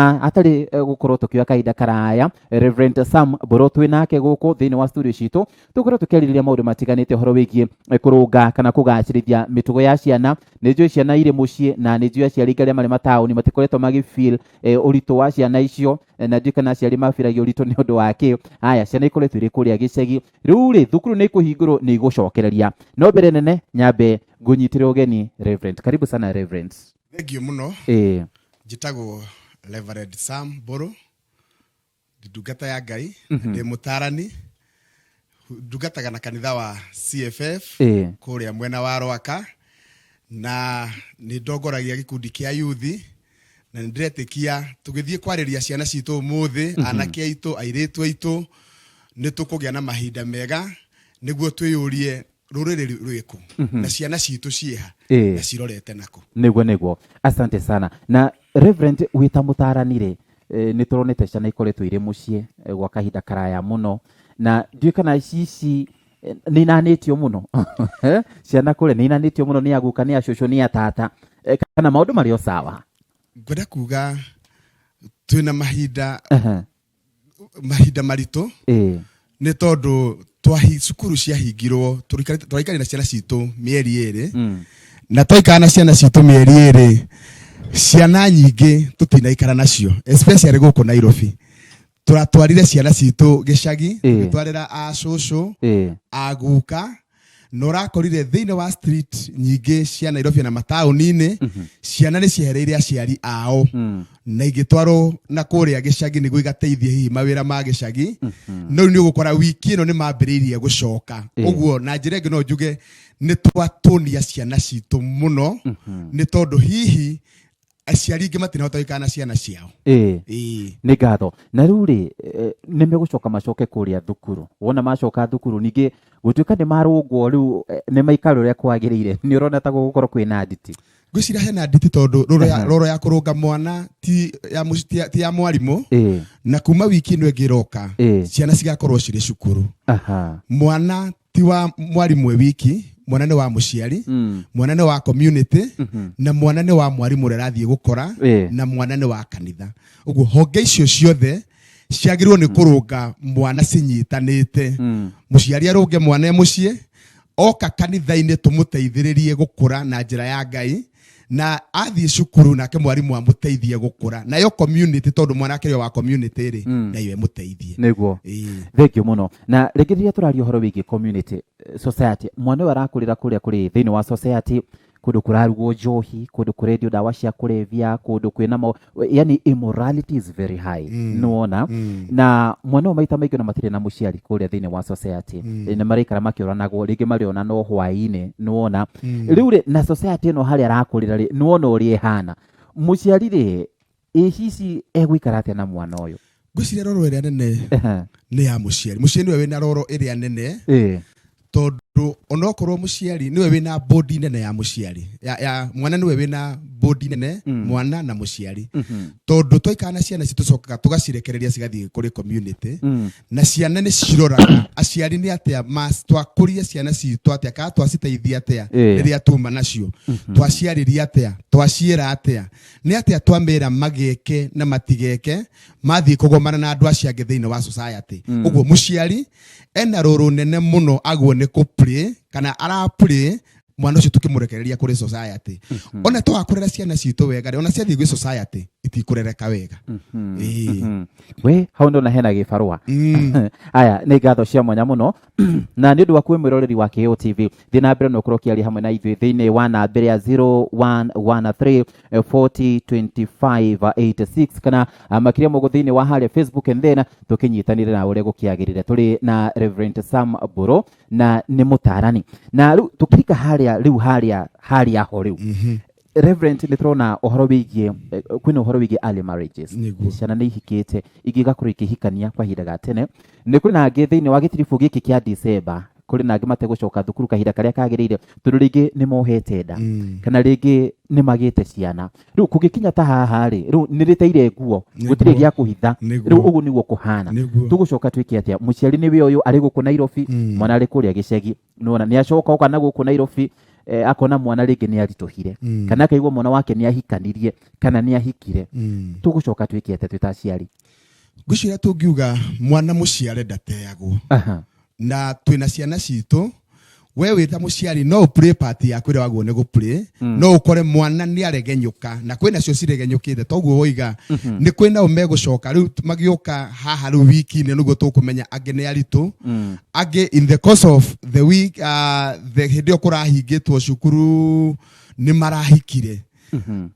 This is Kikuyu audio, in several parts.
Na atarĩ gũkorwo tũkĩoya kahinda karaya, Reverend Sam Mbũrũ twĩ nake gũkũ thĩinĩ wa studio citũ, tũkorwo tũkĩarĩrĩria maũndũ matiganĩte ũhoro wĩgiĩ kũrũnga kana kũgacĩrithia mĩtugo ya ciana. Nĩ njũĩ ciana irĩ mũciĩ na nĩ njũĩ aciari aingĩ arĩa marĩ mataũni matikoretwo magĩ feel ũritũ wa ciana icio, na ndiũĩ kana aciari mabiragia ũritũ nĩ ũndũ wa kĩ. Haya, ciana ikoretwo irĩ kũrĩa gĩcagi. Rĩu rĩ, thukuru nĩ ikũhingũrwo, nĩ igũcokereria. No mbere nene nyambe ngũnyitĩre ũgeni Reverend. Karibu sana Reverend. Thengiũ mũno. Njĩtagwo Reverend Sam Mbũrũ, ndĩ ndungata ya Ngai, ndĩ mũtaarani, ndungataga na kanitha wa CFF kũrĩa mwena wa Rwaka, na nĩ ndongoragia gĩkundi kĩa yuthi, na nĩ ndĩretĩkia tũgĩthiĩ kwarĩria ciana citũ ũmũthĩ, anake aitũ, airĩtu aitũ, nĩ tũkũgĩa na mahinda mega nĩguo twĩyũrie rũrĩrĩ rwĩkũ na ciana citũ ciĩha na cirorete nakũ. Nĩguo, nĩguo, asante sana. Na Reverend, wĩ ta mũtaarani rĩ, nĩ tũronete ciana ikoretwo irĩ mũciĩ gwa kahinda karaya mũno, na ndiũĩ kana ici nĩ inanĩtio mũno, ciana kũrĩa nĩ inanĩtio mũno nĩ aguka, nĩ acũcũ, nĩ atata, kana maũndũ marĩ o sawa? Ngwenda kuga twĩna mahinda mahinda maritũ nĩ tondũ cukuru ciahingirwo, tũraikarire na ciana citũ mĩeri 2. Na twaikara na ciana citũ mĩeri 2, ciana nyingĩ tũtinaikara nacio, especially gũkũ Nairobi. Tũratwarire ciana citũ gĩcagi, tũgĩtwarĩra acũcũ, aguka, na ũrakorire thĩinĩ wa street nyingĩ cia Nairobi na mataũni-inĩ ciana nĩ ciehereire aciari ao na igĩtwarwo na kũrĩa gĩcagi nĩguo igateithie hihi mawĩra ma gĩcagi. No rĩu nĩ ũgũkora wiki ĩno nĩ mambĩrĩirie gũcoka. Ũguo na njĩra ĩngĩ no njuge nĩ twatũnia ciana citũ mũno, nĩ tondũ hihi aciari aingĩ matinahota gũikara na ciana ciao. Nĩ ngatho. Na rĩu rĩ, nĩ megũcoka macoke kũrĩa thukuru. Wona macoka thukuru, ningĩ gũtuĩka nĩ marũngwo rĩu, nĩ maikara ũrĩa kwagĩrĩire, nĩ ũrona ta gũgũkorwo kwĩna nditi? Ngwĩciria hena nditi tondũ roro ya kũrũnga mwana ti ya mwarimũ. Na kuma wiki ĩno ĩngĩ ĩroka, ciana cigakorwo cirĩ cukuru. Mwana ti wa mwarimũ e wiki, mwana nĩ wa mũciari, mwana nĩ wa community, na mwana nĩ wa mwarimũ ũrĩa arathiĩ gũkora, na mwana nĩ wa kanitha. Ũguo honge icio ciothe ciagĩrĩirwo nĩ kũrũnga mwana cinyitanĩte. Mũciari arũnge mwana e mũciĩ, oka kanitha-inĩ tũmũteithĩrĩrie gũkũra na njĩra ya Ngai, na athiĩ cukuru nake mwarimũ amũteithie gũkũra, nayo community, tondũ mwana akĩrĩ wa community rĩ, nayo ĩmũteithie. Thengiũ mũno. Na rĩngĩ rĩrĩa tũraria ũhoro wĩgiĩ community, society, mwana ũyũ arakũrĩra kũrĩa kũrĩ thĩinĩ wa society, kũndũ kũrarugwo njohi, kũndũ kũrendio ndawa cia kũrebia, kũndũ kwĩna yani immorality is very high. Nĩwona? Na mwana ũyũ maita maingĩ ona matirĩ na mũciari kũrĩa thĩinĩ wa society. Nĩ maraikara makĩũranagwo, rĩngĩ marĩona no hwaĩ-inĩ, nĩwona? Rĩu rĩ, na society ĩno harĩa arakũrĩra rĩ, nĩwona ũrĩa ĩhana. Mũciari rĩ, ĩ hihi egũikara atĩa na mwana ũyũ? Ngwĩciria roro ĩrĩa nene nĩ ya mũciari. Mũciari nĩwe wĩna roro ĩrĩa nene, tondũ onokorwo mũciari nĩwe wĩna bodi nene ya mũciari ya mwana, nĩwe wĩna bodi nene, mwana na mũciari, tondũ twaikara na ciana citũ tũcokaga tũgacirekereria cigathiĩ kũrĩ community, na ciana nĩ ciroraga aciari nĩ atĩa twakũria ciana citũ atĩa, kana twaciteithia atĩa rĩrĩa tuma nacio, twaciarĩria atĩa, twaciĩra atĩa, nĩ atĩa twamera mageke na matigeke mathiĩ kũgomana na andũ acio angĩ thĩinĩ wa society. Ũguo mũciari ena rũrũ nene mũno agwo nĩ kũ play kana ara play mwana ũcio tũkĩmũrekereria kũrĩ society. Ona twakũrera ciana citũ wega rĩ, ona ciathiĩ gwĩ society itikũrereka wega. We hau ndona hena gĩbarũa. Aya nĩ ngatho cia mwanya mũno, na nĩ ũndũ waku wĩ mwĩroreri wa KO TV, thiĩ na mbere na ũkorwo ũkĩaria hamwe na ithuĩ thĩinĩ wa namba ya 0113 40 25 86 kana makĩria mũguo thĩinĩ wa harĩa Facebook, and then tũkĩnyitanĩre na ũrĩa gũkĩagĩrĩre. Tũrĩ na Reverend Sam Mbũrũ na nĩ mũtaarani. Na rĩu tũkĩrika harĩa rĩu harĩa ho rĩu, Reverend, nĩ tũrona ũhoro wĩgiĩ kwĩna ũhoro wĩgiĩ early marriages. Ciana nĩ ihikĩte, ingĩ igakorwo ikĩhikania kwa ihinda ga tene. Nĩ kũrĩ na angĩ thĩinĩ wa gĩtiribũ gĩkĩ kĩa December, kũrĩ na angĩ mategũcoka thukuru kahinda karĩa kagĩrĩire tondũ rĩngĩ nĩ mohete nda kana rĩngĩ nĩ magĩte ciana. Rĩu kũngĩkinya ta haha rĩ, rĩu nĩ rĩteire nguo, gũtirĩ gĩa kũhitha. Rĩu ũguo nĩguo kũhana. Tũgũcoka twĩke atĩa? Mũciari nĩwe ũyũ arĩ gũkũ Nairobi, mwana arĩ kũrĩa gĩcagi, nĩwona nĩ acoka oka na gũkũ Nairobi. Akona mwana rĩngĩ nĩ aritũhire, kana akaigua mwana wake nĩ ahikanirie kana nĩ ahikire, tũgũcoka twĩke atĩa twĩ ta aciari? Ngwĩciria tũngiuga mwana mũciare ndateagwo. Na twĩna ciana citũ, we wĩ ta mũciari no ũplay part yaku ĩrĩa wagwo nĩ gũplay. No ũkore mwana nĩ aregenyũka, na kwĩna cio ciregenyũkĩte toguo woiga. Nĩ kwĩnao megũcoka rĩu magĩũka haha rĩu wiki-inĩ, nĩguo tũkũmenya angĩ nĩ aritũ, angĩ in the course of the week, the hĩndĩ ĩyo kũrahingĩtwo cukuru nĩ marahikire.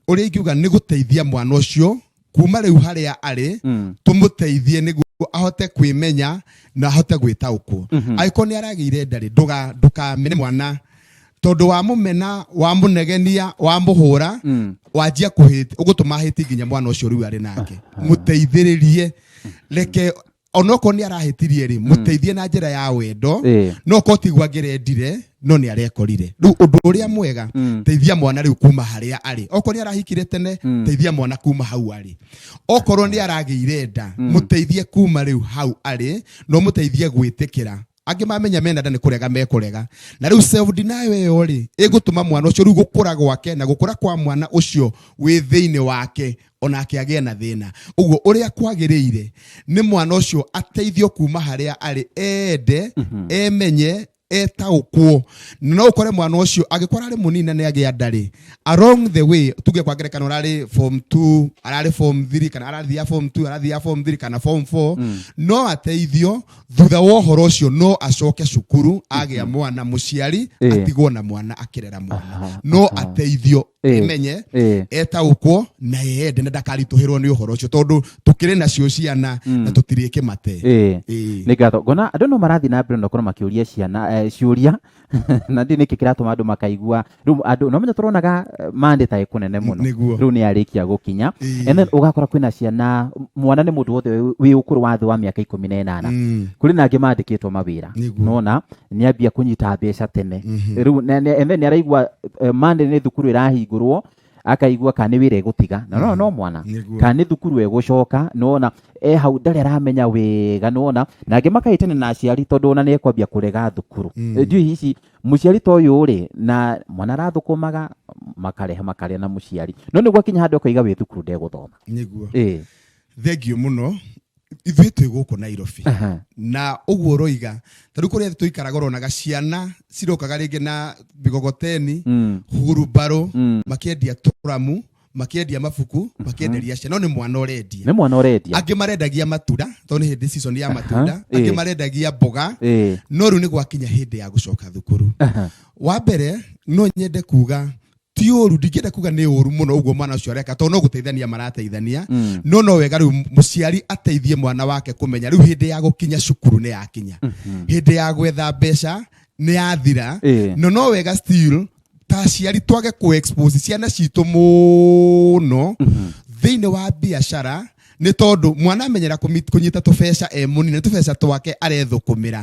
Ũrĩa ingiuga nĩ gũteithia mwana ũcio kuma rĩu harĩa arĩ, tũmũteithie nĩguo ahote kwĩmenya na ahote gwĩtaũkwo. Angĩkorwo nĩ aragĩire ndarĩ, ndũkamene mwana, tondũ wamũmena, wamũnegenia, wamũhũra, wanjia kũhĩti, ũgũtũma ahĩti nginya mwana ũcio rĩu arĩ nake. Mũteithĩrĩrie, reke onokorwo nĩ arahĩtirie rĩ, mũteithie na njĩra ya wendo. No korwo tiguo angĩrendire, no nĩ arekorire. Rĩu ũndũ ũrĩa mwega, teithia mwana rĩu kuma harĩa arĩ. Okorwo nĩ arahikire tene, teithia mwana kuma hau arĩ. Okorwo nĩ aragĩire nda, mũteithie kuma rĩu hau arĩ, no mũteithie gwĩtĩkĩra. Angĩ mamenya mena nda nĩ kũrega mekũrega, na rĩu self denial ĩyo rĩ, ĩgũtũma mwana ũcio rĩu gũkũra gwake na gũkũra kwa mwana ũcio wĩ thĩinĩ wake onake agĩe na thĩna. Ũguo ũrĩa kwagĩrĩire nĩ mwana ũcio ateithio kuma harĩa arĩ, ende, emenye, etaũkwo. No ũkore mwana ũcio angĩkorwo arĩ mũnini na nĩ agĩa ndarĩ, along the way, tuge kwa ngerekano ararĩ form 2, ararĩ form 3, kana arathiia form 2, arathiia form 3 kana form 4, no ateithio thutha wa ũhoro ũcio, no acoke cukuru agĩa mwana, mũciari atigwo na mwana akĩrera mwana. No ateithio emenye, etaũkwo na eyende na ndakaritũhĩrwo nĩ ũhoro ũcio, tondũ tũkĩrĩ nacio ciana na tũtirĩkĩmate. Nĩ ngatho. Ngona andũ no marathiĩ na mbere na gũkorwo makĩũria ciana ciũria, na ndiũ nĩkĩ kĩratũma andũ makaigua rĩu andũ no menya tũronaga mande ta ĩkũnene mũno. Rĩu nĩ yarĩkia gũkinya. And then ũgakora kwĩna ciana, mwana nĩ mũndũ wothe wĩ ũkũrũ wa thĩ wa mĩaka 18. Kũrĩ na angĩ mandĩkĩtwo mawĩra, nona nĩ ambia kũnyita mbeca tene rĩu and then nĩ araigua Monday nĩ thukuru ĩrahingũrwo, akaigua kana nĩ wĩra ĩgũtiga na no no mwana, kana nĩ thukuru ĩgũcoka, nona e hau ndarĩ aramenya wega, nona na angĩ makahĩtania na aciari tondũ ona nĩ ekwambia kũrega thukuru. Ndiũĩ hihi mũciari ta ũyũ rĩ, na mwana arathũkũmaga makarehe makarĩa na mũciari, no nĩ gwakinya handũ akaiga wĩ thukuru ndegũthoma. Nĩguo. Thengiũ mũno. Ithuĩ twĩ gũkũ Nairobi, na ũguo ũroiga, ta rĩu kũrĩa tũikaraga ũronaga ciana cirokaga rĩngĩ na migogoteni, hurumbarũ, makĩendia tũramu, makĩendia mabuku, makĩenderia ciana, no nĩ mwana ũrendia. Nĩ mwana ũrendia. Angĩ marendagia matunda tondũ nĩ hĩndĩ season ya matunda, angĩ marendagia mboga. No rĩu nĩ gwakinya hĩndĩ ya gũcoka thukuru. Wa mbere no nyende kuga ti ũru, ndingĩenda kuga nĩ ũru mũno ũguo mwana ũcio areka, tondũ no gũteithania marateithania. No no wega rĩu mũciari ateithie mwana wake kũmenya rĩu hĩndĩ ya gũkinya cukuru nĩ yakinya, hĩndĩ ya gwetha mbeca nĩ yathira. No no wega still ta aciari twage kũ expose ciana citũ mũno thĩinĩ wa biacara, nĩ tondũ mwana amenyera kũnyita tũbeca e mũnini, tũbeca twake arethũkũmĩra,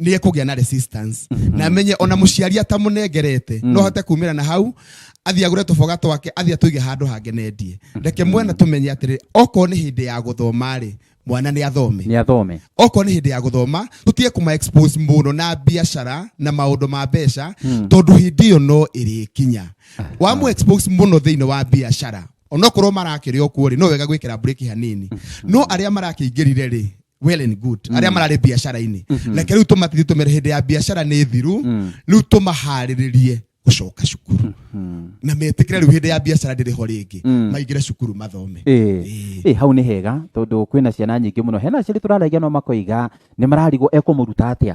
nĩ ekũgĩa na resistance na amenye ona mũciari atamũnengerete no ahote kumĩra na hau athiĩ agũre tũboga twake, athiĩ atũige handũ hangĩ nendie. Reke mwana tũmenye atĩrĩ, okorwo nĩ hĩndĩ ya gũthoma rĩ, mwana nĩ athome. Nĩ athome. Okorwo nĩ hĩndĩ ya gũthoma, tũtige kũma expose mũno na biacara na maũndũ ma mbeca, tondũ hĩndĩ ĩyo no ĩrĩkinya wamũ expose mũno thĩinĩ wa biacara, onokorwo marakĩrĩ o kuo rĩ, no wega gwĩkĩra break hanini. No arĩa marakĩingĩrire rĩ, well and good. Arĩa mararĩ biacara-inĩ, reke rĩu tũmateithie, tũmere hĩndĩ ya biacara nĩ thiru, rĩu tũmaharĩrĩrie gũcoka cukuru na metĩkĩre rĩu hĩndĩ ya biacara ndĩrĩ ho rĩngĩ, maingĩre cukuru mathome. Hau nĩ hega, tondũ kwĩna ciana nyingĩ mũno, hena aciari tũraragia no makoiga nĩ mararigwo ekũmũruta atĩa.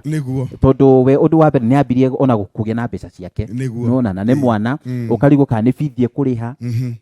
Tondũ we ũndũ wa mbere nĩ ambirie ona kũgĩa na mbeca ciake. Nona na nĩ mwana, ũkarigwo kana nĩ bithi ekũrĩha,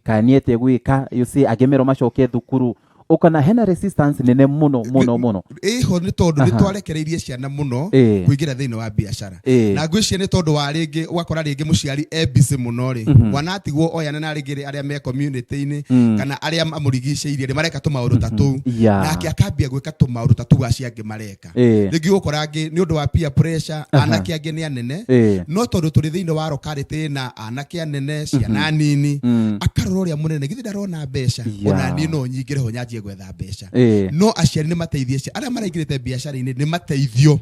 kana nĩ ete gwĩka, you see, angĩ merwo macoke thukuru, ũkona hena resistance nene mũno mũno mũno. Ĩho nĩ tondũ nĩ twarekereirie ciana mũno kũingĩra thĩinĩ wa biacara. Na ngwĩciria nĩ tondũ wa rĩngĩ ũgakora rĩngĩ mũciari e busy mũno rĩ, mwana atigwo oyana na rĩngĩ arĩa me community-inĩ kana arĩa mamũrigicĩirie rĩ, mareka tũmaũndũ ta tũu, nake akambia gwĩka tũmaũndũ ta tũu acio angĩ mareka. Rĩngĩ ũgũkora angĩ nĩ ũndũ wa peer pressure, anake angĩ nĩ anene, no tondũ tũrĩ thĩinĩ wa locality na anake anene, ciana nini, akarora ũrĩa mũnene githĩ ndarona mbeca, ona niĩ no nyingĩre ho nyanjie. Wanjie gwetha mbeca. No aciari nĩ mateithie arĩa maraingĩrĩte biacara-inĩ, nĩ mateithio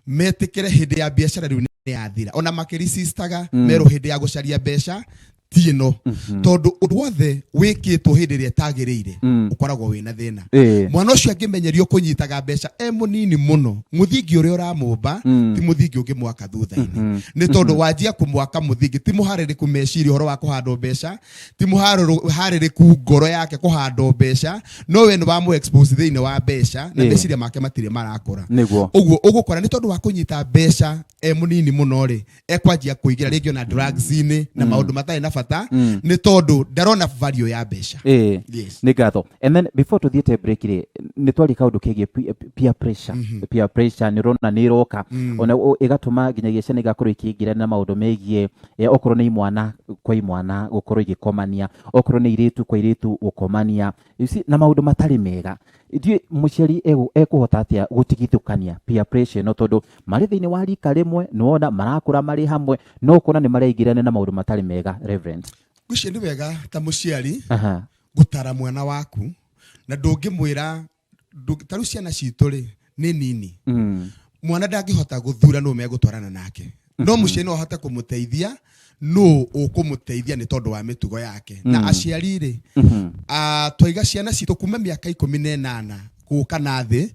metĩkĩre hĩndĩ ya biacara rĩu nĩ yathira, ona makĩrisistaga merwo hĩndĩ ya gũcaria mbeca ti ĩno, tondũ ũndũ wothe wĩkĩtwo hĩndĩ ĩrĩa ĩtagĩrĩire ũkoragwo wĩna thĩna. Mwana ũcio angĩmenyerio kũnyitaga mbeca e mũnini mũno, mũthingi ũrĩa ũramũmba ti mũthingi ũngĩmwaka thutha-inĩ, nĩ tondũ wanjia kũmwaka mũthingi ti mũharĩrĩku meciria ũhoro wa kũhandwo mbeca, ti mũharĩrĩku ngoro yake kũhandwo mbeca, no we nĩ wamũ expose thĩinĩ wa mbeca na meciria make matirĩ marakũra. Ũguo ũgũkora nĩ tondũ wa kũnyita mbeca e mũnini mũno rĩ, ekwanjia kũingĩra rĩngĩ ona drugs-inĩ na maũndũ matarĩ na bata, nĩ tondũ ndarona value ya mbeca. Yes. Nĩ ngatho. And then before tũthiĩte break rĩ, nĩ twaria kaũndũ kegiĩ peer pressure. Peer pressure nĩ ũrona nĩ ĩroka ona ĩgatũma nginyagia ciana igakorwo ikĩingĩrana na maũndũ megiĩ okorwo nĩ imwana kwa imwana gũkorwo igĩkomania, okorwo nĩ irĩtu kwa irĩtu gũkomania. You see, na maũndũ matarĩ mega. Ithuĩ mũciari ekũhota atĩa gũtigithũkania peer pressure ĩno, tondũ marĩ thĩinĩ wa rika rĩmwe, nĩwona marakũra marĩ hamwe, no ũkona nĩ mareingĩrania na maũndũ matarĩ mega, Reverend? Ngwĩciria nĩ wega ta mũciari gũtara mwana waku, na ndũngĩmwĩra ta rĩu ciana citũ rĩ nĩ nini. Mwana ndangĩhota gũthura nũ megũtwarana nake, no mũciari no ahote kũmũteithia nũ ũkũmũteithia nĩ tondũ wa mĩtugo yake. Na aciari rĩ, twaiga ciana citũ kuma mĩaka 18 gũka na thĩ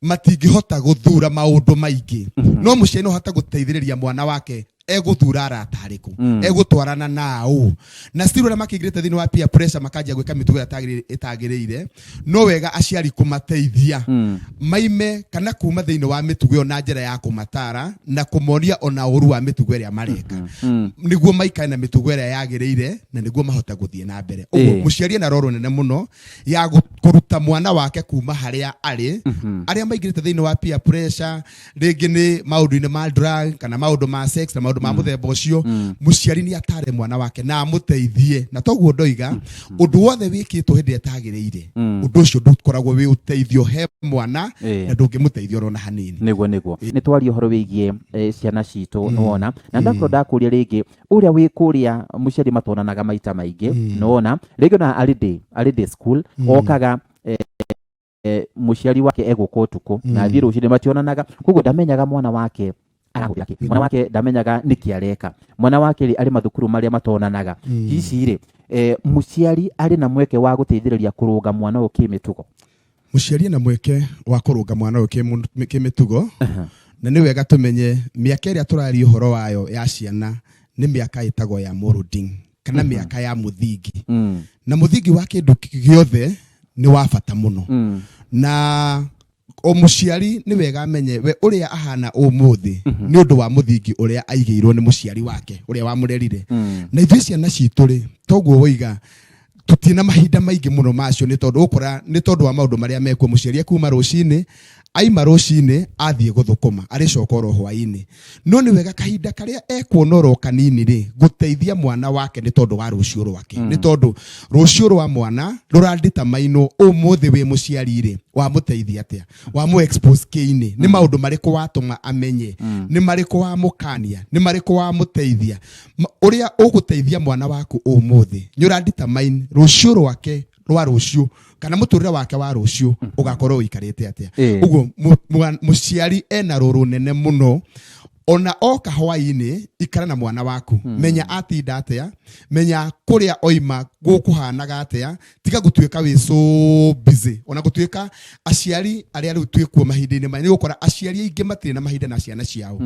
matingĩhota gũthura maũndũ maingĩ, no mũciari no ahote gũteithĩrĩria mwana wake egũthura arata arĩkũ, egũtwarana nao, na still arĩa makĩingĩrĩte thĩinĩ wa peer pressure makanjia gwĩka mĩtugo ĩrĩa ĩtagĩrĩire, no wega aciari kũmateithia maime kana kuma thĩinĩ wa mĩtugo ĩyo na njĩra ya kũmatara na kũmonia ona ũru wa mĩtugo ĩrĩa mareka, nĩguo maikare na mĩtugo ĩrĩa yagĩrĩire na nĩguo mahote gũthiĩ na mbere. Ũguo mũciari ena roro nene mũno ya kũruta mwana wake kuma harĩa arĩ. Arĩa maingĩrĩte thĩinĩ wa peer pressure, rĩngĩ nĩ maũndũ-inĩ ma drug kana maũndũ ma sex na maũndũ ma mũthemba ũcio, mũciari nĩ atare mwana wake na amũteithie. Na toguo ndoiga, ũndũ wothe wĩkĩtwo hĩndĩ ĩrĩa ĩtagĩrĩire, ũndũ ũcio ndũkoragwo wĩ ũteithio he mwana na ndũngĩmũteithia ona hanini. Nĩguo nĩ twaria ũhoro wĩgiĩ ciana citũ, nĩwona, na ndakorwo ndakũria rĩngĩ ũrĩa wĩ kũrĩa mũciari matonanaga maita maingĩ, nĩwona rĩngĩ ona arĩ day school okaga, mũciari wake egũka ũtukũ na athiĩ rũcinĩ, mationanaga, koguo ndamenyaga mwana wake arahũthĩra kĩ, mwana wake ndamenyaga nĩkĩ areka, mwana wake rĩ arĩ mathukuru marĩa matonanaga. Hici rĩ, mũciari arĩ na mweke wa gũteithĩrĩria kũrũnga mwana ũyũ kĩmĩtugo? Mũciari ena mweke wa kũrũnga mwana ũyũ kĩmĩtugo, na nĩ wega tũmenye mĩaka ĩrĩa tũraria ũhoro wayo ya ciana nĩ mĩaka ĩtagwo ya molding kana mĩaka ya mũthingi, na mũthingi wa kĩndũ gĩothe nĩ wa bata mũno. Na o mũciari nĩ wega amenye we ũrĩa ahana ũmũthĩ nĩ ũndũ wa mũthingi ũrĩa aigĩirwo nĩ mũciari wake ũrĩa wamũrerire. Na ithuĩ ciana citũ rĩ, toguo woiga, tũtirĩ na mahinda maingĩ mũno macio, nĩ tondũ ũkora nĩ tondũ wa maũndũ marĩa mekuo. Mũciari akuma rũcinĩ, aima rũcinĩ athiĩ gũthũkũma, arĩcoka oro hwainĩ. No nĩ wega kahinda karĩa ekuona oro kanini rĩ, gũteithia mwana wake nĩ tondũ wa rũciũ rwake, nĩ tondũ rũciũ rwa mwana rũraditamainwo ũmũthĩ wĩ mũciari rĩ, wamũteithia atĩa, wamũ expose kĩ-inĩ, nĩ maũndũ marĩkũ watũma amenye, nĩ marĩkũ wamũkania, nĩ marĩkũ wamũteithia. Ũrĩa ũgũteithia mwana waku ũmũthĩ nĩ ũradetermine rũciũ rwake rwa rũciũ kana mũtũrĩre wake wa rũciũ ũgakorwo ũikarĩte atĩa. Ũguo mũciari ena rũrũ nene mũno. Ona oka hwainĩ, ikara na mwana waku, menya atinda atĩa, menya kũrĩa oima gũkũhanaga atĩa. Tiga gũtuĩka wĩ so busy. Ona gũtuĩka aciari arĩa rĩu twĩkuo mahinda-inĩ maya, nĩ gũkora aciari aingĩ matirĩ na mahinda na ciana ciao,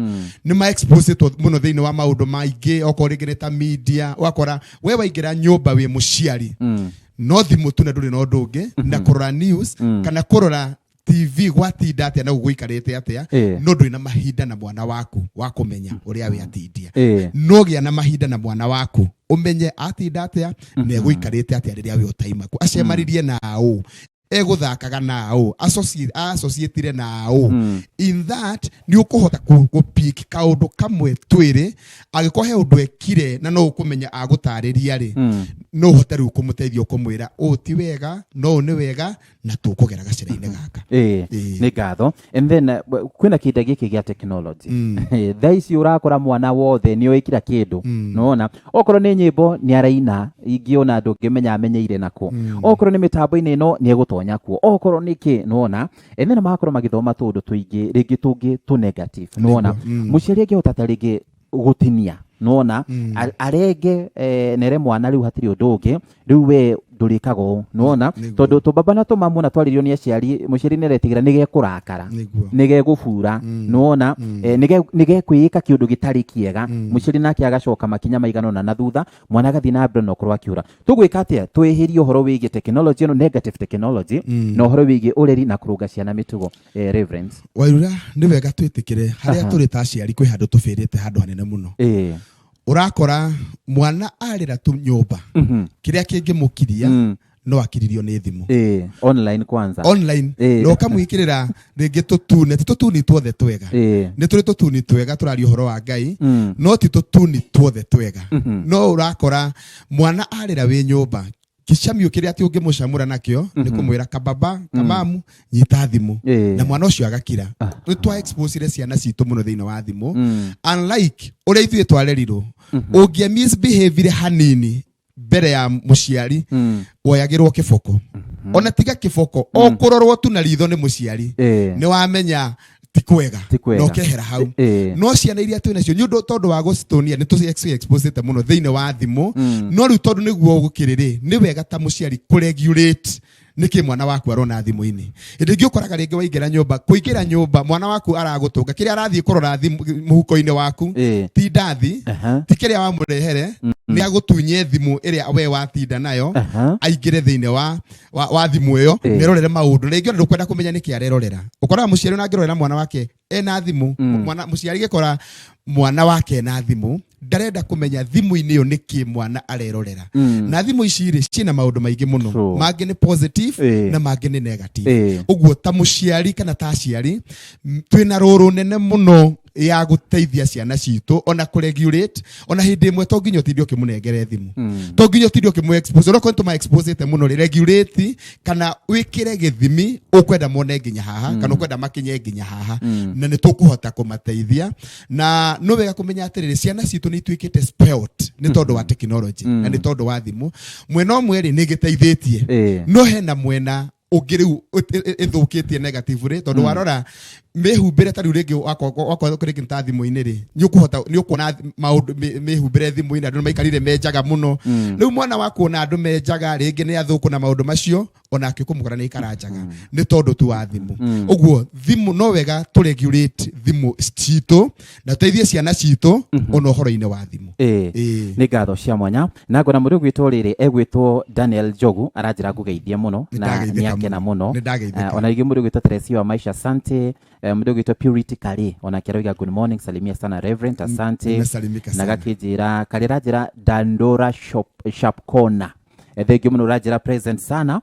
nĩ ma exposetwo mũno thĩinĩ wa maũndũ maingĩ, okorwo rĩngĩ nĩ ta media. Ũgakora we waingĩra nyũmba wĩ mũciari, no thimũ tu na ndũrĩ na ũndũ ũngĩ na kũrora news kana kũrora TV, gwatinda atĩa na gũgũikarĩte atĩa, no ndũrĩ na mahinda na mwana waku wa kũmenya ũrĩa we atindia. No gĩa na mahinda na mwana waku, ũmenye atinda atĩa na egũikarĩte atĩa rĩrĩa we ũtaimaku, acemanirie na ũ, egũthakaga na ũ, associatire na ũ. In that nĩ ũkũhota gũpick kaũndũ kamwe twĩrĩ, angĩkorwo he ũndũ ekire na no ũkũmenya agũtarĩria rĩ. No ũhote rĩu kũmũteithia ũkũmwĩra ũũ ti wega, no ũũ nĩ wega, na tũkũgera gacĩra-inĩ gaka. Nĩ ngatho. And then kwĩna kĩndũ gĩkĩ gĩa technology. Thaa ici ũrakora mwana wothe nĩ oĩ kila kĩndũ. Nĩwona okorwo nĩ nyĩmbo nĩ araina, ingĩ ona ndũngĩmenya amenyeire nakũ. Okorwo nĩ mĩtambo-inĩ ĩno nĩ egũtonya kuo, okorwo nĩ kĩ, nĩwona. And then magakorwo magĩthoma tũũndũ tũingĩ rĩngĩ tũngĩ tũ negative, nĩwona. Mũciari angĩhota ta rĩngĩ gũtinia, nĩwona, arenge nere mwana rĩu hatirĩ ũndũ ũngĩ, rĩu we ndũrĩkaga ũũ, nĩwona, tondũ tũbaba na tũmamu na twarĩrio nĩ aciari, mũciari nĩ aretigĩra nĩ gekũrakara, nĩ gegũbura, nĩwona, nĩ gekwĩĩka kĩũndũ gĩtarĩ kĩega. Mũciari nake agacoka makinya maigana ũna na thutha, mwana agathiĩ na mbere na ũkorwo akĩũra. Tũgwĩka atĩa twĩhĩrie ũhoro wĩgiĩ technology ĩno, negative technology, na ũhoro wĩgiĩ ũreri na kũrũnga ciana mĩtugo, Reverend? Wairura, nĩ wega twĩtĩkĩre harĩa tũrĩ ta aciari kwĩ handũ tũbĩrĩte handũ hanene mũno. Ũrakora mwana arĩra tu nyũmba, kĩrĩa kĩngĩmũkiria no akiririo nĩ thimũ. Online kwanza. Online. Na ũkamwĩkĩrĩra rĩngĩ tũtune, ti tũtuni tuothe twega. Nĩ tũrĩ tũtuni twega tũraria ũhoro wa Ngai, no ti tũtuni tuothe twega. No ũrakora mwana arĩra wĩ nyũmba, kĩcamio kĩrĩa atĩ ũngĩmũcamũra nakĩo nĩ kũmwĩra kababa, kamamu, nyita thimũ. Na mwana ũcio agakira. Nĩ twa expose ciana citũ mũno thĩinĩ wa thimũ. Unlike ũrĩa ithuĩ twarerirwo, ũngĩa misbehavire hanini mbere ya mũciari, woyagĩrwo kĩboko. Ona tiga kĩboko, o kũrorwo tu na ritho nĩ mũciari, nĩ wamenya ti kwega, Ti kwega. na ũkehera hau. No ciana iria twĩ nacio nĩ ũndũ tondũ wa gũcitũnia nĩ tũ exposete mũno thĩinĩ wa thimũ. No rĩu tondũ nĩguo gũkĩrĩ rĩ, nĩ wega ta mũciari kũregulate nĩkĩ mwana waku arona thimũ-inĩ. Hĩndĩ ĩngĩ ũkoraga rĩngĩ waingĩra nyũmba, kũingĩra nyũmba mwana waku aragũtũnga kĩrĩa arathiĩ kũrora thimũ mũhuko-inĩ waku, ti ndathi, ti kĩrĩa wamũrehere, nĩ agũtunye thimũ ĩrĩa we watinda nayo, aingĩre thĩinĩ wa thimũ ĩyo, nerorere maũndũ. Rĩngĩ ona ndũkwenda kũmenya nĩkĩ arerorera. Ũkoraga mũciari ona angĩrorera mwana wake ena thimũ, mwana mũciari gĩkora mwana wake ena thimũ, ndarenda kũmenya thimũ-inĩ ĩyo nĩkĩ mwana arerorera. Na thimũ ici rĩ, ciĩna maũndũ maingĩ mũno. Mangĩ nĩ positive, na mangĩ nĩ negative. Ũguo ta mũciari kana ta aciari, twĩna rũrũ nene mũno ya gũteithia ciana citũ ona kũregulate. Ona hĩndĩ ĩmwe to nginya ũtinde ũkĩmũnengere thimũ, to nginya ũtinde ũkĩmũ expose. Onokorwo nĩ tũma exposete mũno rĩ, regulate kana wĩkĩre gĩthimi ũkwenda mone nginya haha, kana ũkwenda makinye nginya haha, na nĩ tũkũhota kũmateithia. Na no wega kũmenya atĩrĩrĩ, ciana citũ nĩ ituĩkĩte spoilt nĩ tondũ wa technology na nĩ tondũ wa thimũ. Mwena ũmwe rĩ, nĩ ĩgĩteithĩtie, no hena mwena ũngĩ rĩu ĩthũkĩtie negative rĩ, tondũ warora mĩhumbĩre ta rĩu rĩngĩ wakorwo rĩngĩ ta thimũ-inĩ rĩ, nĩ ũkũhota, nĩ ũkuona maũndũ mĩhumbĩre thimũ-inĩ, andũ nĩ maikarire menjaga mũno. Rĩu mwana wa kuona andũ menjaga rĩngĩ nĩ athũkũ na maũndũ macio, onake ũkũmũkora nĩ aikara njaga nĩ tondũ tu wa thimũ. Ũguo thimũ no wega tũ regulate thimũ citũ na tũteithie ciana citũ ona ũhoro-inĩ wa thimũ. Nĩ ngatho cia mwanya. Na ngona mũndũ ũgwĩtwo rĩrĩ egwĩtwo Daniel Njogu aranjĩra ngũgeithie mũno Nĩ na ndageithĩka nĩ akena mũno. mũno. Nĩ ndageithĩka. Ona rĩngĩ mũndũ ũgwĩtwo Teresia wa Maisha, asante. Mũndũ ũgwĩtwo Purity Kari onake arauga good morning, salimia sana Reverend, asante. Nimesalimika Na sana. gakĩnjĩra Kari aranjĩra Dandora Shop, Sharp Corner. Thank you mũno, ũranjĩra present sana.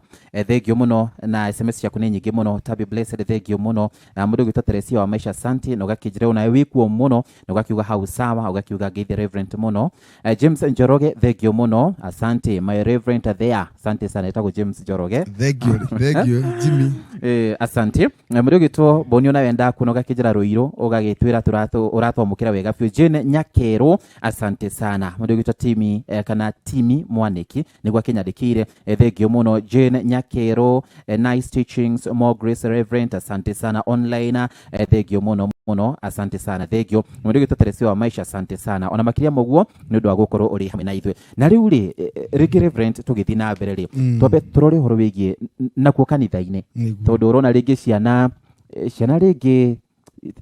Thank you mũno, na SMS ciaku nĩ nyingĩ mũno. Tabi Blessed, thank you mũno. Na mũndũ ũgwĩtwo Teresia wa Maisha, asante. Na ũgakĩnjĩra onawe wĩkuo mũno, na ũgakiuga hau sawa, ũgakiuga ngeithie Reverend mũno. James Njoroge, thank you mũno, asante my Reverend there, asante sana. Etagwo James Njoroge. Thank you, thank you Jimmy. Asante. Mũndũ ũgwĩtwo Boni onawe ndakuona ũgakĩnjĩra Rũirũ, ũgagĩtwĩra ũratwamũkĩra wega biũ. Jane Nyakerũ, asante sana. Mũndũ ũgwĩtwo Timi, kana Timi Mwaniki nĩguo akĩnyandĩkĩire. Thank you mũno Jane Nyakerũ. Nice teachings, more grace Reverend, asante sana online. Thank you mũno mũno, asante sana, thank you. Mũndũ ũgwĩtwo Teresia wa Maisha, asante sana. Ona makĩria ma ũguo nĩ ũndũ wa gũkorwo ũrĩ hamwe na ithuĩ. Na rĩu rĩ, rĩngĩ Reverend tũgĩthiĩ na mbere rĩ, twambe tũrore ũhoro wĩgiĩ nakuo kanitha-inĩ. Tondũ ũrona rĩngĩ ciana rĩngĩ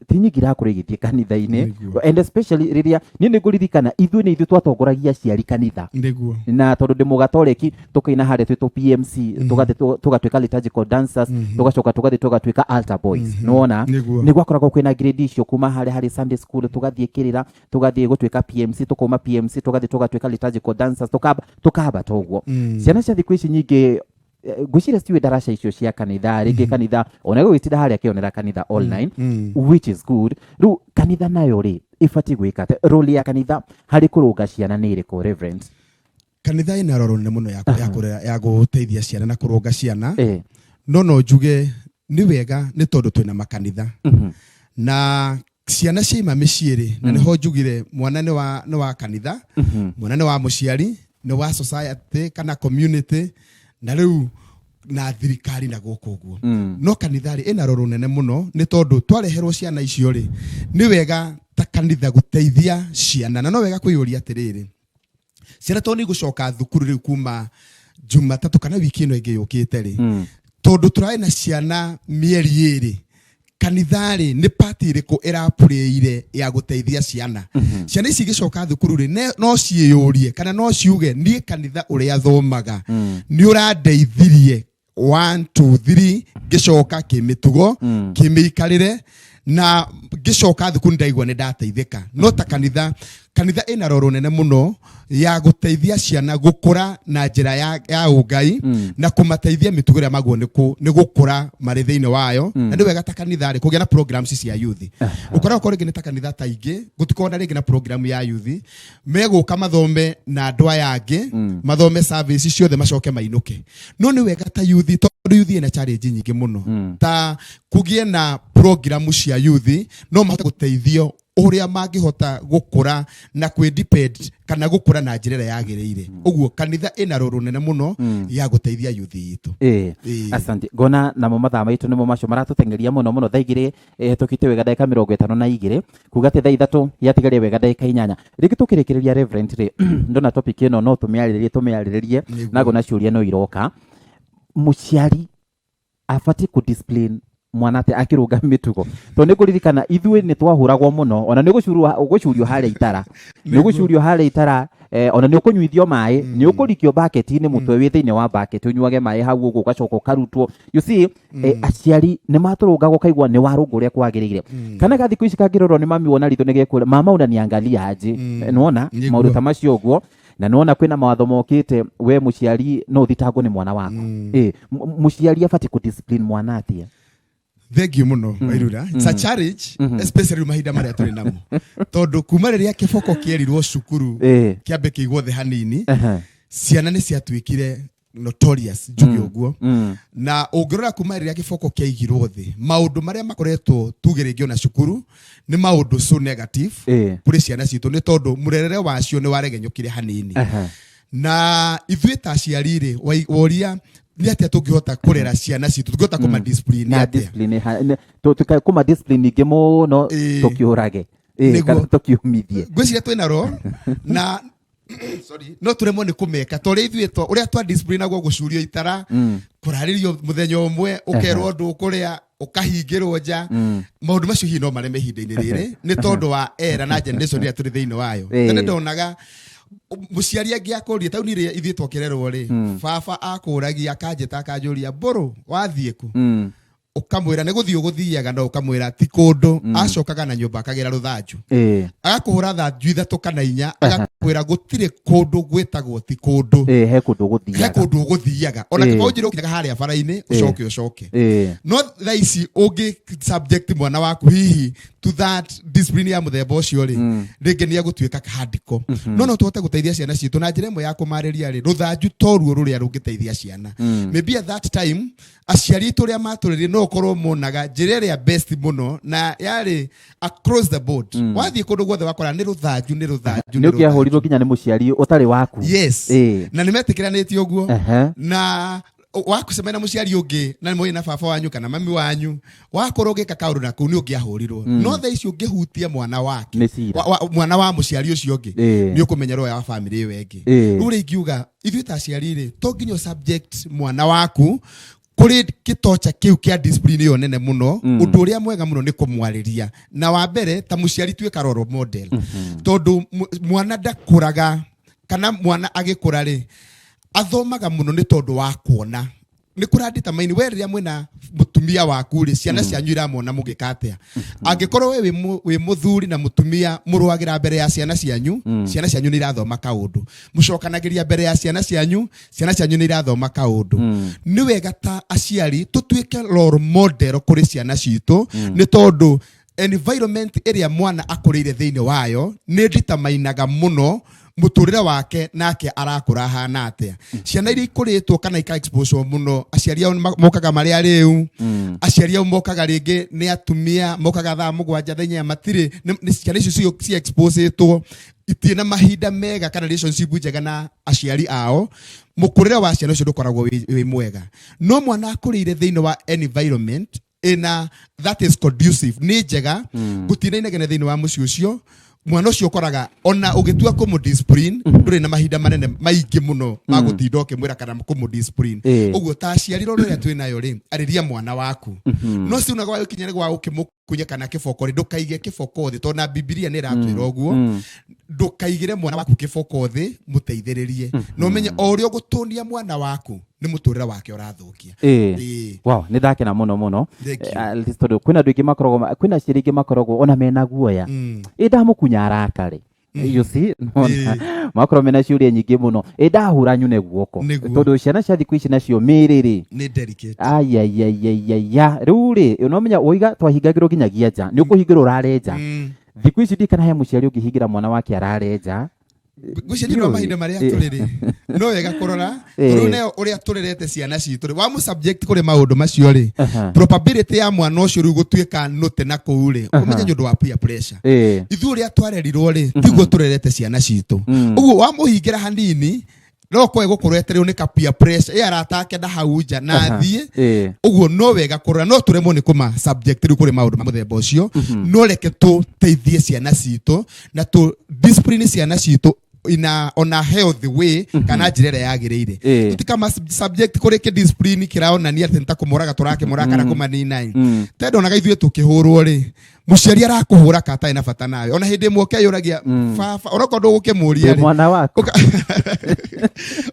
ti nyingĩ irakorwo igĩthiĩ kanitha-inĩ. And especially rĩrĩa niĩ nĩ ngũririkana ithuĩ nĩ ithuĩ twatongoragia aciari kanitha. Na tondũ ndĩ mũgatoreki tũkaina harĩa twĩtwo PMC, tũgathiĩ tũgatuĩka liturgical dancers, tũgacoka tũgathiĩ tũgatuĩka altar boys. Nĩwona? Nĩ gwakoragwo kwĩna grade icio kuma harĩa harĩ Sunday school, tũgathiĩ kĩrĩra, tũgathiĩ gũtuĩka PMC, tũkauma PMC, tũgathiĩ tũgatuĩka liturgical dancers, tũkambata ũguo. Ciana cia thikũ ici nyingĩ, ngwĩciria citiũĩ ndaraca icio cia kanitha, rĩngĩ kanitha ona gũgĩtinda harĩa akĩonera kanitha online, which is good. Rĩu kanitha nayo rĩ ĩbatiĩ gwĩka atĩa? Role ya kanitha harĩ kũrũnga ciana nĩ ĩrĩkũ, Reverend? Kanitha ĩna roro nene mũno ya kũrera, ya gũteithia ciana na kũrũnga ciana. No njuge nĩ wega nĩ tondũ twĩna makanitha. Na ciana ciaima mĩciĩ rĩ, na nĩho njugire mwana nĩ wa kanitha, mwana nĩ wa mũciari, nĩ wa society kana community, na rĩu na thirikari na gũkũ ũguo. No kanitha rĩ ĩna roro nene mũno nĩ tondũ twareherwo ciana icio rĩ, nĩ wega ta kanitha gũteithia ciana, na no wega kwĩyũria atĩrĩrĩ, ciana tondũ nĩ igũcoka thukuru rĩu kuma Jumatatũ kana wiki ĩno ĩngĩ yũkĩte rĩ, tondũ tũrarĩ na ciana mĩeri ĩrĩ, kanitha rĩ nĩ part ĩrĩkũ ĩrapurĩire ya gũteithia ciana? Ciana ici igĩcoka thukuru rĩ, no ciĩyũrie kana no ciuge niĩ kanitha ũrĩa thomaga nĩ ũrandeithirie 1 2 3 ngĩcoka kĩmĩtugo, kĩmĩikarĩre, na ngĩcoka thukuru ndaigua nĩ ndateithĩka. No ta kanitha, kanitha ĩna roro nene mũno ya gũteithia ciana gũkũra na njĩra ya ũngai, na kũmateithia mĩtugo ĩrĩa maguo nĩ gũkũra marĩ thĩinĩ wayo. Na nĩ wega ta kanitha rĩ kũgĩa na programs cia youth. Ũkoraga korwo rĩngĩ nĩ ta kanitha ta ingĩ gũtikoragwo na rĩngĩ na program ya youth, megũka mathome na andũ aya angĩ, mathome service ciothe macoke mainũke. No nĩ wega ta youth, tondũ youth ĩna challenge nyingĩ mũno, ta kũgĩe na program cia youth, no mahote gũteithio ũrĩa mangĩhota gũkũra na kwĩ depend kana gũkũra na njĩra ĩrĩa yagĩrĩire. Ũguo kanitha ĩna rũrũ nene mũno ya gũteithia youth itũ. Asante. Ngona namo mathaa maitũ nĩmo macio maratũteng'eria mũno mũno. Thaa igĩrĩ ĩhĩtũkĩte wega ndagĩka 52, kuga atĩ thaa 3 yatigaria wega ndagĩka 8. Rĩngĩ tũkĩrĩkĩrĩria, Reverend rĩ, ndona topic ĩno no tũmĩarĩrĩrie tũmĩarĩrĩrie, na ngona ciũria no iroka. Mũciari abatiĩ kũ discipline mwana atĩa akĩrũnga mĩtugo? Tondũ nĩ ngũririkana ithuĩ nĩ twahũragwo mũno, ona nĩ ũgũcurio harĩa itara, nĩ ũgũcurio harĩa itara, ona nĩ ũkũnyuithio maĩ, nĩ ũkũrikio bucket-inĩ, mũtwe wĩ thĩinĩ wa bucket, ũnyuage maĩ hau ũguo, ũgacoka ũkarutwo. You see, aciari nĩ matũrũngaga ũkaigua nĩ warũngwo ũrĩa kwagĩrĩire. Kana ga thikũ ici kangĩrorwo nĩ mami wona ritho nĩ gekwĩra, "Mama, unaniangalia aje?" Nĩwona maũndũ ta macio ũguo, na nĩwona kwĩna mawatho mokĩte, we mũciari no ũthitangwo nĩ mwana waku. Mũciari abatiĩ kũ discipline mwana atĩa? Thank you mũno, Wairura. It's a challenge, especially mahinda marĩa tũrĩ namo, tondũ kuma rĩrĩa kĩboko kĩerirwo cukuru kĩambe kĩigwo thĩ hanini, ciana nĩ ciatuĩkire notorious, njuge ũguo. Na ũngĩrora kuma rĩrĩa kĩboko kĩaigirwo thĩ, maũndũ marĩa makoretwo tuge rĩngĩ ona cukuru nĩ maũndũ so negative kũrĩ ciana citũ, nĩ tondũ mũrerere wacio nĩ waregenyũkire hanini. Na ithuĩ ta aciari rĩ, woria nĩ atĩa tũngĩhota kũrera ciana citũ, tũngĩhota kũma discipline na atĩa? Discipline kũma discipline ingĩ mũno, tũkĩũrage, kana tũkiumithie. Ngwĩciria twĩna ro na sorry, no tũremwo nĩ kũmeka ta ũrĩa ithuĩ ũrĩa twa discipline naguo, gũcurio itara, kũrarĩrio mũthenya ũmwe, ũkerwo ndũkũrĩa, ũkahingĩrwo nja. Maũndũ macio hihi no mareme ihinda-inĩ rĩrĩ nĩ tondũ wa era na generation ĩrĩa tũrĩ thĩinĩ wayo. Tene ndonaga mũciari angĩakũria tauni ĩrĩa ithuĩ twakĩrerwo rĩ, baba akũragia, akanjĩta, akanjũria, "Mbũrũ, wathiĩ kũ?" Ũkamwĩra nĩ gũthiĩ ũgũthiaga, no ũkamwĩra ti kũndũ. Acokaga na nyũmba akagĩra rũthanju, agakũhũra thanju ithatũ kana inya, agakwĩra gũtirĩ kũndũ gwĩtagwo ti kũndũ. He kũndũ he ũgũthiaga. Kũndũ ũgũthiaga ona kaba ũnjĩre ũkinyaga harĩa bara-inĩ, ũcoke ũcoke. No thaa ici ũngĩ subject mwana waku hihi to that discipline ya mũthemba ũcio rĩ, rĩngĩ nĩ egũtuĩka handiko. No tũhote gũteithia ciana citũ na njĩra ĩmwe ya kũmarĩria rĩ, rũthanju toruo rũrĩa rũngĩteithia ciana. Maybe at that time aciari aitũ ũrĩa matũrĩrie no ũkorwo monaga njĩra ĩrĩa best mũno na yarĩ across the board, wathiĩ kũndũ guothe wakora nĩ rũthanju, nĩ rũthanju, nĩ nĩ ũngĩahũrirwo nginya nĩ mũciari ũtarĩ waku. Yes. Na nĩ metĩkĩranĩtie ũguo. Na wakucemania na mũciari ũngĩ na nĩ na baba wanyu kana mami wanyu, wakorwo ũgĩka kaũndũ na kũu nĩ ũngĩahũrirwo. No thaa ici ũngĩhutia mwana wake, Nĩ cira. Mwana wa mũciari ũcio ũngĩ, nĩ ũkũmenya roho wa famĩlĩ ĩyo ĩngĩ. Rĩu rĩ, ingiuga ithuĩ ta aciari rĩ, to nginya ũ subject mwana waku kũrĩ gĩtocha kĩu kĩa discipline ĩyo nene mũno. Ũndũ ũrĩa mwega mũno nĩ kũmwarĩria, na wa mbere ta mũciari tuĩka role model, tondũ mwana ndakũraga, kana mwana agĩkũra rĩ, athomaga mũno nĩ tondũ wa kuona nĩ kũranditamaini we rĩrĩa mwĩna mũtumia waku rĩ, ciana cianyu iramona mũgĩka atĩa. Angĩkorwo we wĩ mũthuri na mũtumia mũrũagĩra mbere ya ciana cianyu, ciana cianyu nĩ irathoma kaũndũ. Mũcokanagĩria mbere ya ciana cianyu, ciana cianyu nĩ irathoma kaũndũ. Nĩ wega ta aciari tũtuĩke role model kũrĩ ciana citũ, nĩ tondũ environment ĩrĩa mwana akũrĩire thĩinĩ wayo nĩ nditamainaga mũno. Mũtũrĩre wake nake arakũra ahana atĩa? Ciana iria ikũrĩtwo kana ika exposure mũno, aciari ao mokaga marĩ arĩu, aciari ao mokaga rĩngĩ nĩ atumia, mokaga thaa 7, thaa 8, matirĩ ciana icio ci exposetwo itirĩ na mahinda mega kana relationship njega na aciari ao. Mũkũrĩre wa ciana icio ndũkoragwo wĩ mwega. No mwana akũrĩire thĩinĩ wa environment ĩna that is conducive, nĩ njega, gũtirĩ na inegene thĩinĩ wa mũciĩ ũcio, mwana ũcio ũkoraga ona ũgĩtua kũmũ discipline ndũrĩ na mahinda manene maingĩ mũno ma gũtinda ũkĩmwĩra kana kũmũ discipline. Ũguo ta aciari roro ĩrĩa twĩ nayo rĩ, arĩria mwana waku, no si unaga gwakinya nĩ gwa gũkĩmũkunya kana kĩboko rĩ, ndũkaige kĩboko thĩ, tondũ na Bibilia nĩ ĩratwĩra ũguo, ndũkaigĩre mwana waku kĩboko thĩ, mũteithĩrĩrie na ũmenye o ũrĩa ũgũtũnia mwana waku nĩ mũtũrĩre wake ũrathũkia. Wow, nĩ ndakena mũno mũno. Thank you. At least tondũ kwĩna andũ aingĩ makoragwo kwĩna aciari aingĩ makoragwo ona mena guoya, ĩ ndamũkunya arakare, you see, nona makorwo mena ciũria nyingĩ mũno, ĩ ndahũra nyune guoko. Tondũ ciana cia thikũ ici nacio mĩĩrĩ rĩ nĩ delicate. Ayayayayaya, rĩu rĩ, no menya woiga twahingagĩrwo nginyagia nja, nĩ ũkũhingĩrwo ũrare nja. Thikũ ici ndikana he mũciari ũngĩhingĩra mwana wake arare nja. Ngwĩciria nĩ ũndũ wa mahinda marĩa tũrĩ rĩ, no wega kũrora tondũ nayo ũrĩa tũrerete ciana citũ rĩ, wamũ subject kũrĩ maũndũ macio rĩ, probability ya mwana ũcio rĩu gũtuĩka nũte na kũu rĩ, ũmenye nĩ ũndũ wa peer pressure. Ithuĩ ũrĩa twarerirwo rĩ, tiguo tũrerete ciana citũ. Ũguo wamũhingĩra hanini no kwe gũkorwo etereirwo nĩ ka peer pressure ĩ arata ake na hau nja na athiĩ. Ũguo no wega kũrora, no tũremwo nĩ kũma subject rĩu kũrĩ maũndũ ma mũthemba ũcio, no reke tũteithie ciana citũ na tũ discipline ciana citũ ina ona healthy way kana njĩra ĩrĩa yagĩrĩire. Tũtikama subject kũrĩ kĩ discipline kĩraonania atĩ nĩ ta kũmoraga tũrakĩmoraga kana kũmanina ĩ. Tendonaga ithuĩ tũkĩhũrwo rĩ, mũciari arakũhũra ka atarĩ na bata nawe, ona hĩndĩ ĩmwe ũkeyũragia, baba, onokorwo ndũgũkĩmũria Ndĩ rĩ, mwana waku.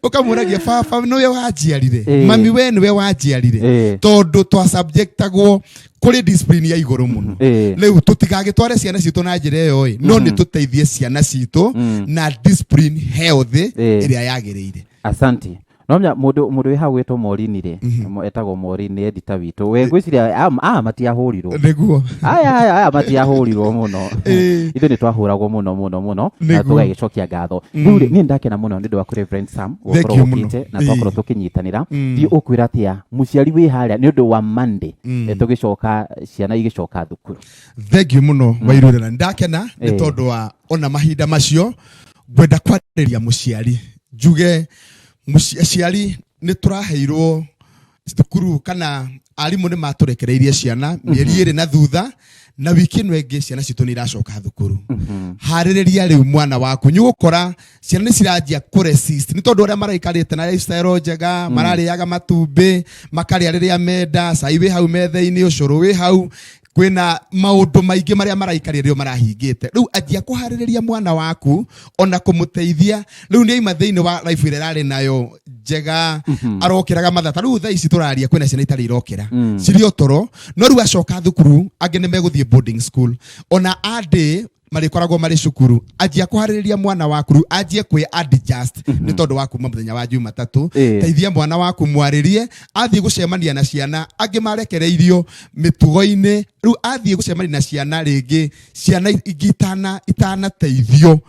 Ũkamũragia, baba nĩwe wanjiarire? Mami, we nĩwe wanjiarire? Tondũ twasubjectagwo kũrĩ discipline ya igũrũ mũno. Rĩu tũtigagĩtware ciana citũ na njĩra ĩyo ĩ, no nĩ tũteithie ciana citũ na discipline healthy ĩrĩa yagĩrĩire. Asante. No menya mũndũ wĩ hau wĩtwo Morini rĩ, etagwo Morini, nĩ editor witũ. We ngwĩciria aya matiahũrirwo. Aya aya aya matiahũrirwo mũno. Ithuĩ nĩ twahũragwo mũno mũno mũno na tũgagĩcokia ngatho. Rĩu rĩ, niĩ ndakena mũno nĩ ũndũ waku, Reverend Sam, Thank gũkorwo you mũno. ũkĩte na twakorwo tũkĩnyitanĩra. Thiĩ ũkwĩra atĩa mũciari wĩ harĩa nĩ ũndũ wa Monday, tũgĩcoka ciana igĩcoka thukuru? Thank you mũno, Wairũrĩra, ndakena nĩ tondũ wa ona mahinda macio. Ngwenda kwarĩria mũciari njuge aciari nĩ tũraheirwo thukuru kana arimũ nĩ matũrekereirie ciana mĩeri 2 na thutha, na wiki ĩno ĩngĩ ciana citũ nĩ iracoka thukuru. Harĩrĩria rĩu mwana waku. Nĩ ũgũkora ciana nĩ ciranjia kũ resist nĩ tondũ arĩa maraikarĩte na lifestyle njega, mararĩaga matumbĩ, makarĩa rĩrĩa menda, cai wĩ hau metha-inĩ, ũcũrũ wĩ hau, kwĩna maũndũ maingĩ marĩa maraikarĩra rĩo marahingĩte. Rĩu anjia kũharĩrĩria mwana waku ona kũmũteithia. Rĩu nĩ aima thĩinĩ wa life ĩrĩa ĩrarĩ nayo njega, arokĩraga mathaa ta rĩu thaa ici tũraria, kwĩna ciana itarĩ irokĩra, cirĩ o toro, no rĩu acoka thukuru, angĩ nĩ megũthiĩ boarding school, ona andĩ marĩkoragwo marĩ cukuru. Anjia kũharĩrĩria mwana waku rĩu anjie kwĩ adjust nĩ tondũ wa kuma mũthenya wa Jumatatũ. Teithia mwana waku, mwarĩrie athiĩ gũcemania na ciana angĩ marekereirio mĩtugo-inĩ. Rĩu athiĩ gũcemania na ciana rĩngĩ, ciana ingĩ itanateithio,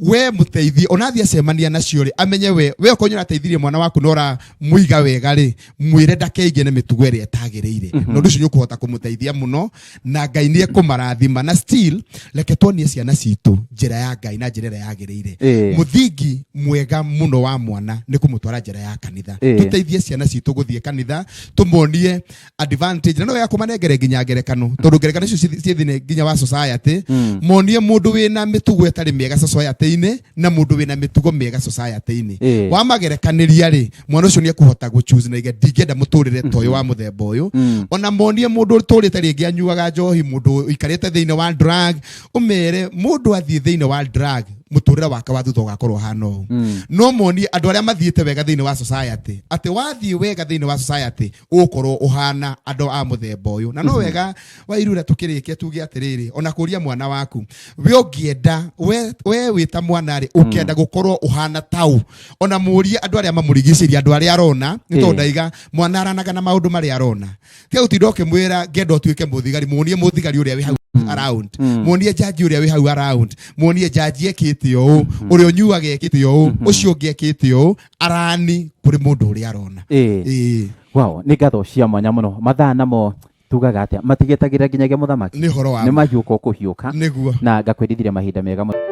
we mũteithie ona athiĩ acemania nacio rĩ, amenye we okorwo nĩ ũrateithirie mwana waku na ũramũiga wega rĩ, mwĩre ndakeige na mĩtugo ĩrĩa ĩtagĩrĩire, na ũndũ ũcio nĩ ũkũhota kũmũteithia mũno na Ngai nĩ ekũmarathima. Na still reke tuonie ciana citũ njĩra ya Ngai na njĩra ĩrĩa yagĩrĩire. Mũthingi mwega mũno wa mwana nĩ kũmũtwara njĩra ya kanitha. Tũteithie ciana citũ gũthiĩ kanitha, tũmonie advantage, na no wega kũmanengere nginya ngerekano, tondũ ngerekano icio ciĩ thĩinĩ nginya wa society. Monie mũndũ wĩna mĩtugo ĩtarĩ mĩega society-inĩ na mũndũ wĩna mĩtugo mĩega society-inĩ. Wamagerekanĩria rĩ, mwana ũcio nĩ ekũhota gũ choose na ige ndingĩenda mũtũrĩre ta ũyũ wa mũthemba ũyũ. Ona monie mũndũ ũtũrĩte rĩngĩ anyuaga njohi, mũndũ ũikarĩte thĩinĩ wa drug, ũmere mũndũ athiĩ thĩinĩ wa drug mũtũrĩre wake wa thutha ũgakorwo ũhana ũũ. No monie andũ arĩa mathiĩte wega thĩinĩ wa society, atĩ wathiĩ wega thĩinĩ wa society ũgũkorwo ũhana andũ a mũthemba ũyũ. Na no wega Wairura tũkĩrĩkia tuge atĩrĩrĩ, ona kũria mwana waku, we ũngĩenda we wĩ ta mwana rĩ, ũkĩenda gũkorwo ũhana tau, ona mũrie andũ arĩa mamũrigicĩirie, andũ arĩa arona, nĩ tondũ ndaiga mwana aranaga na maũndũ marĩa arona. Tiga gũtinda ũkĩmwĩra ngenda ũtuĩke mũthigari, muonie mũthigari ũrĩa wĩ hau. Around muonie jaji ũrĩa wĩ hau around, muonie jaji ekĩte ũũ, ũrĩa ũnyuaga ekĩte ũũ, ũcio ũngĩ ekĩte ũũ, arani kũrĩ mũndũ ũrĩa arona. Ĩĩ. Wow, nĩ ngatho cia mwanya mũno. Mathaa namo tugaga atĩa, matigetagĩra nginyagia mũthamaki. Nĩ ũhoro wa nĩ mahiũka ũkũhiũka. Nĩguo. Na ngakwendithiria mahinda mega mũno.